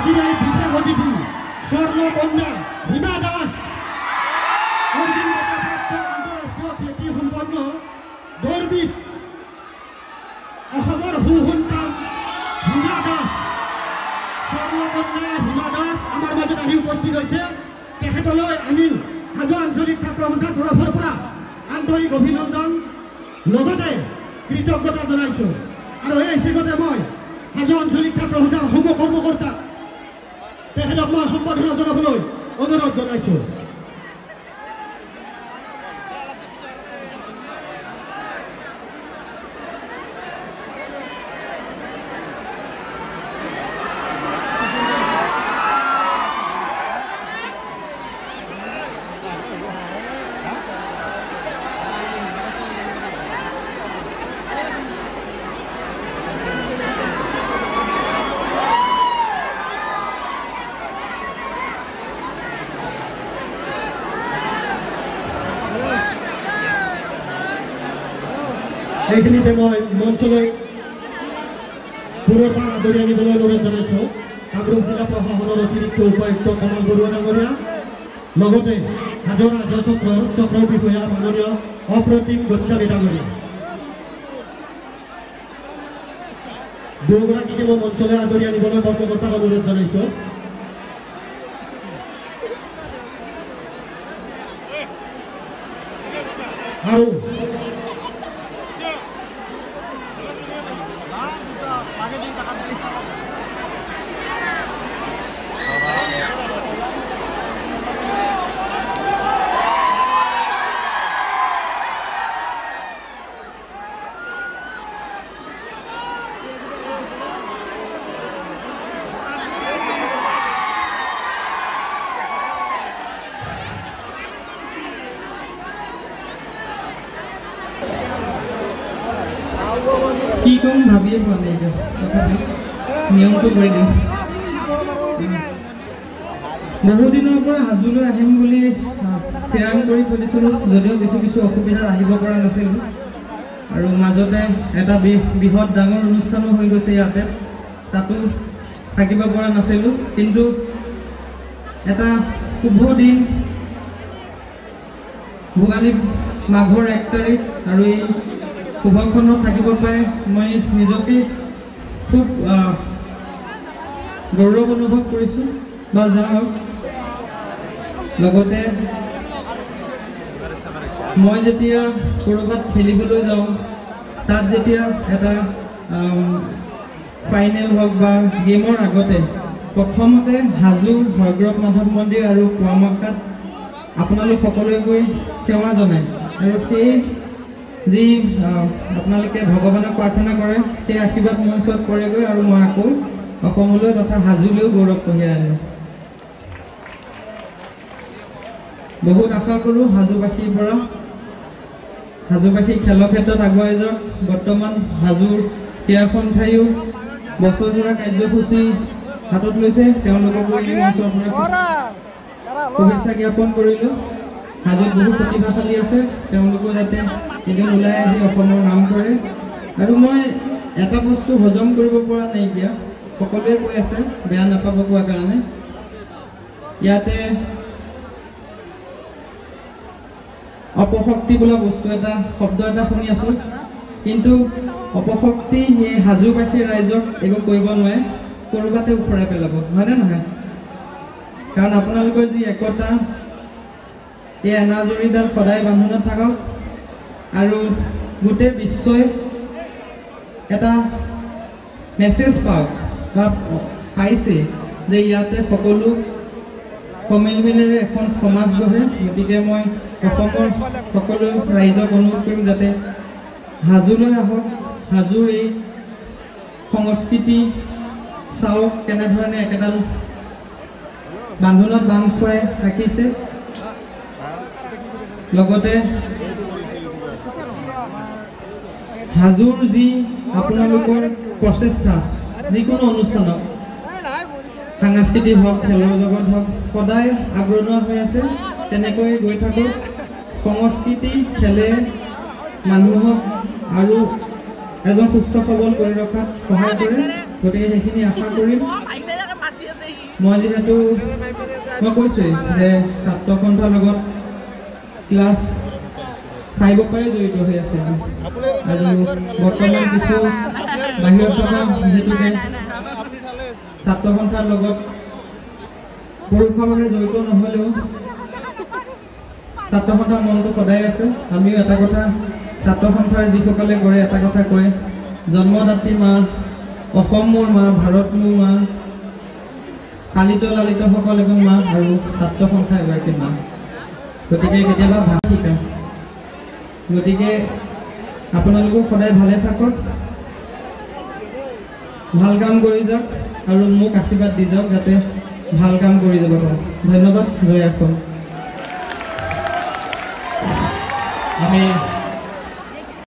আজিৰ এই বিশেষ অতিথি স্বৰ্ণকন্যা হিমা দাস, অৰ্জুন বঁটাপ্ৰাপ্ত আন্তঃৰাষ্ট্ৰীয় খ্যাতি সম্পন্ন দৌৰবিদ অসমৰ সুসন্তান হিমা দাস, স্বৰ্ণকন্যা হিমা দাস আমাৰ মাজত আহি উপস্থিত হৈছে। তেখেতলৈ আমি হাজো আঞ্চলিক ছাত্ৰ সন্থাৰ তৰফৰ পৰা আন্তৰিক অভিনন্দন লগতে কৃতজ্ঞতা জনাইছোঁ। আৰু এই চেগতে মই হাজো আঞ্চলিক ছাত্ৰ সন্থাৰ সমূহ কৰ্মকৰ্তাক তেখেতক মই সম্বৰ্ধনা জনাবলৈ অনুৰোধ জনাইছোঁ। এইখিনিতে মই মঞ্চলৈ পুনৰবাৰ আদৰি আনিবলৈ অনুৰোধ জনাইছোঁ কামৰূপ জিলা প্ৰশাসনৰ অতিৰিক্ত উপায়ুক্ত কমল বৰুৱা ডাঙৰীয়া, লগতে হাজো ৰাজহ চক্ৰৰ চক্ৰ বিষয়া মাননীয় অপ্ৰতিম গোস্বামী ডাঙৰীয়া। দুয়োগৰাকীকে মই মঞ্চলৈ আদৰি আনিবলৈ কৰ্মকৰ্তাক অনুৰোধ জনাইছোঁ। আৰু কি কম ভাবিয়ে পোৱা নাই এতিয়া, তথাপি নিয়মটো কৰি দিওঁ। বহুদিনৰ পৰা হাজোলৈ আহিম বুলি থিৰাং কৰি থৈ দিছিলোঁ যদিও কিছু কিছু অসুবিধাত আহিব পৰা নাছিলোঁ। আৰু মাজতে এটা বৃহৎ ডাঙৰ অনুষ্ঠানো হৈ গৈছে ইয়াতে, তাতো থাকিব পৰা নাছিলোঁ। কিন্তু এটা শুভ দিন, ভোগালী মাঘৰ 1 তাৰিখ, আৰু এই শুভক্ষণত থাকিব পাই মই নিজকে খুব গৌৰৱ অনুভৱ কৰিছোঁ। বা যা হওক, লগতে মই যেতিয়া ক'ৰবাত খেলিবলৈ যাওঁ, তাত যেতিয়া এটা ফাইনেল হওক বা গেমৰ আগতে প্ৰথমতে হাজো হয়গ্ৰীৱ মাধৱ মন্দিৰ আৰু পোৱামক্কাত আপোনালোক সকলোৱে গৈ সেৱা জনায়, আৰু সেই যি আপোনালোকে ভগৱানক প্ৰাৰ্থনা কৰে সেই আশীৰ্বাদ মোৰ ওচৰত পৰেগৈ, আৰু মই আকৌ অসমলৈ তথা হাজোলৈও গৌৰৱ কঢ়িয়াই আনো। বহুত আশা কৰোঁ হাজোবাসীৰ পৰা, হাজোবাসী খেলৰ ক্ষেত্ৰত আগুৱাই যাওক। বৰ্তমান হাজোৰ ক্ৰীড়া সন্থাইও বছৰজোৰা কাৰ্যসূচী হাতত লৈছে, তেওঁলোককো এই মঞ্চৰ পৰা শুভেচ্ছা জ্ঞাপন কৰিলোঁ। হাজোত বহু প্ৰতিভাশালী আছে, তেওঁলোকো যাতে এদিন ওলাই আহি অসমৰ নাম কৰে। আৰু মই এটা বস্তু হজম কৰিব পৰা নাইকিয়া, সকলোৱে কৈ আছে বেয়া নাপাব কোৱাৰ কাৰণে, ইয়াতে অপশক্তি বোলা বস্তু এটা, শব্দ এটা শুনি আছোঁ, কিন্তু অপশক্তি এই হাজোবাসী ৰাইজক একো কৰিব নোৱাৰে, ক'ৰবাতে উফৰাই পেলাব, হয়নে নহয়? কাৰণ আপোনালোকৰ যি একতা, এই এনাজৰীডাল সদায় বান্ধোনত থাকক, আৰু গোটেই বিশ্বই এটা মেছেজ পাওক বা পাইছে যে ইয়াতে সকলো সমিলমিলেৰে এখন সমাজ গঢ়ে। গতিকে মই অসমৰ সকলো ৰাইজক অনুৰোধ কৰিম যাতে হাজোলৈ আহক, হাজোৰ এই সংস্কৃতি চাওক কেনেধৰণে একেডাল বান্ধোনত বান্ধ খুৱাই ৰাখিছে। লগতে হাজোৰ যি আপোনালোকৰ প্ৰচেষ্টা, যিকোনো অনুষ্ঠানত, সাংস্কৃতিক হওক, খেলৰ জগত হওক, সদায় আগৰণুৱা হৈ আছে, তেনেকৈ গৈ থাকক। সংস্কৃতি খেলে মানুহক আৰু এজন সুস্থ সবল কৰি ৰখাত সহায় কৰে, গতিকে সেইখিনি আশা কৰিম। মই যিহেতু মই কৈছোঁৱেই যে ছাত্ৰ সন্থাৰ লগত ক্লাছ 5ৰ পৰাই জড়িত হৈ আছিলোঁ আৰু বৰ্তমান কিছু বাহিৰত থকা যিহেতুকে ছাত্ৰ সন্থাৰ লগত পৰোক্ষভাৱে জড়িত নহ'লেও ছাত্ৰ সন্থাৰ মনটো সদায় আছে। আমিও এটা কথা, ছাত্ৰ সন্থাৰ যিসকলে কৰে এটা কথা কয়, জন্মদাত্ৰী মা, অসম মোৰ মা, ভাৰত মোৰ মা, পালিত লালিতসকল এজন মা আৰু ছাত্ৰ সন্থা এগৰাকী মা। গতিকে কেতিয়াবা ভাল শিকা। গতিকে আপোনালোকো সদায় ভালে থাকক, ভাল কাম কৰি যাওক আৰু মোক আশীৰ্বাদ দি যাওক যাতে ভাল কাম কৰি যাব পাৰোঁ। ধন্যবাদ, জয় অসম। আমি